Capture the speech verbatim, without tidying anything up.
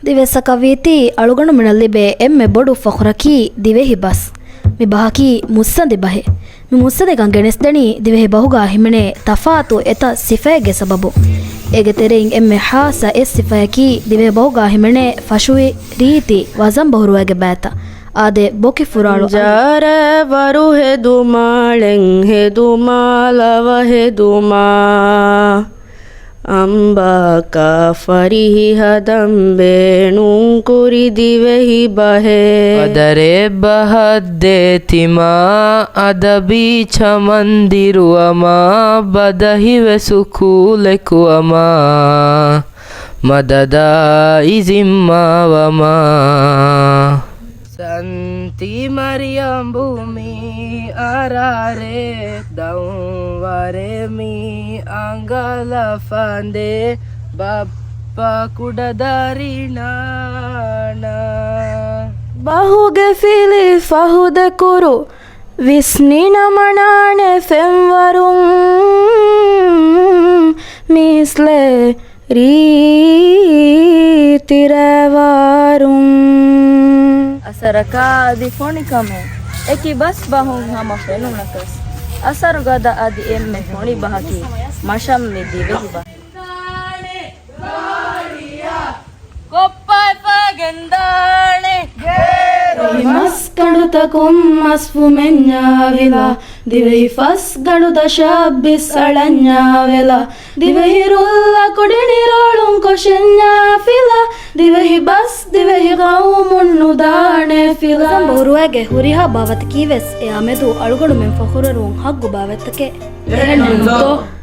ދިވެއްސަކަށްވީތީ އަޅުގަނޑުމެނަށް ލިބޭ އެންމެ ބޮޑު ފަޚުރަކީ ދިވެހި ބަސް. މި ބަހަކީ މުއްސަނދި ބަހެއް. މި މުއްސަނދިކަން ގެނެސްދެނީ ދިވެހި ބަހުގާ ހިމެނޭ ތަފާތު އެތައް ސިފައެއްގެ ސަބަބުން. އޭގެ ތެރެއިން އެންމެ ޚާއްޞަ އެއް ސިފަޔަކީ ދިވެހި ބަހުގާ ހިމެނޭ ފަށުވި ރީތި ވަޒަން ބަހުރުވައިގެ ބައިތައް. އާދެ، ބޮކި ފުރާޅު ޖާރަ ވަރު ހެދުމާޅެން ހެދުމާ ލަވަ ހެދުމާ. އަނބާކާ ފަރިހި ހަދަން ބޭނުން ކުރި ދިވެހި ބަހެއް. ބަދަރެއް ބަހަށް ދޭތިމާ، އަދަބީ ޗަމަންދިރު އަމާ، ބަދަހިވެސް ސުކޫލެކު އަމާ، މަދަދާއި ޒިންމާވަމާ. ސަންތި މަރިޔަމްބު މީ އަރާރެ، ދައުންވަރެ މީ އަނގަލަ ފަނދެ، ބައްޕަ ކުޑަދަރިނާނަ. ބަހުގެ ފިލި ފަހުދެކުރު، ވިސްނި ނަމަނާނެ ފެންވަރުން، މީސްލެ ރީތި ރައިވާރުން. އަސަރަކާ އަދި ފޮނިކަމެއް، އެކި ބަސް ބަހުން ހަމަ ފެނުނަކަސް، އަސަރު ގަދަ އަދި އެންމެ ފޮނި ބަހަކީ މަށަށް މި ދިވެހި ބަހެއް. ކޮއްޕާއެފަ ގެންދާނެ. ދިވެހި މަސްގަނޑުތަކުން މަސްވުމެއް ނާވިލާ، ދިވެހި ފަސްގަނޑު ދަށަށް ބިސް އަޅަން ނާވެލާ، ދިވެހި ރުއްލަ ކުޑިނިރޯޅުން ކޮށެއް ނާފިލާ، ދިވެހި ބަސް ދިވެހި ޤައުމުން ނުދާނެ ފިލާ. ވަޒަން ބަހުރުވައިގެ ހުރިހާ ބާވަތަކީވެސް އެއާމެދު އަޅުގަނޑުމެން ފަޚުރުވެރިވުން ހައްގު ބާވަތްތަކެއް. އެހެންނޫންތޯ؟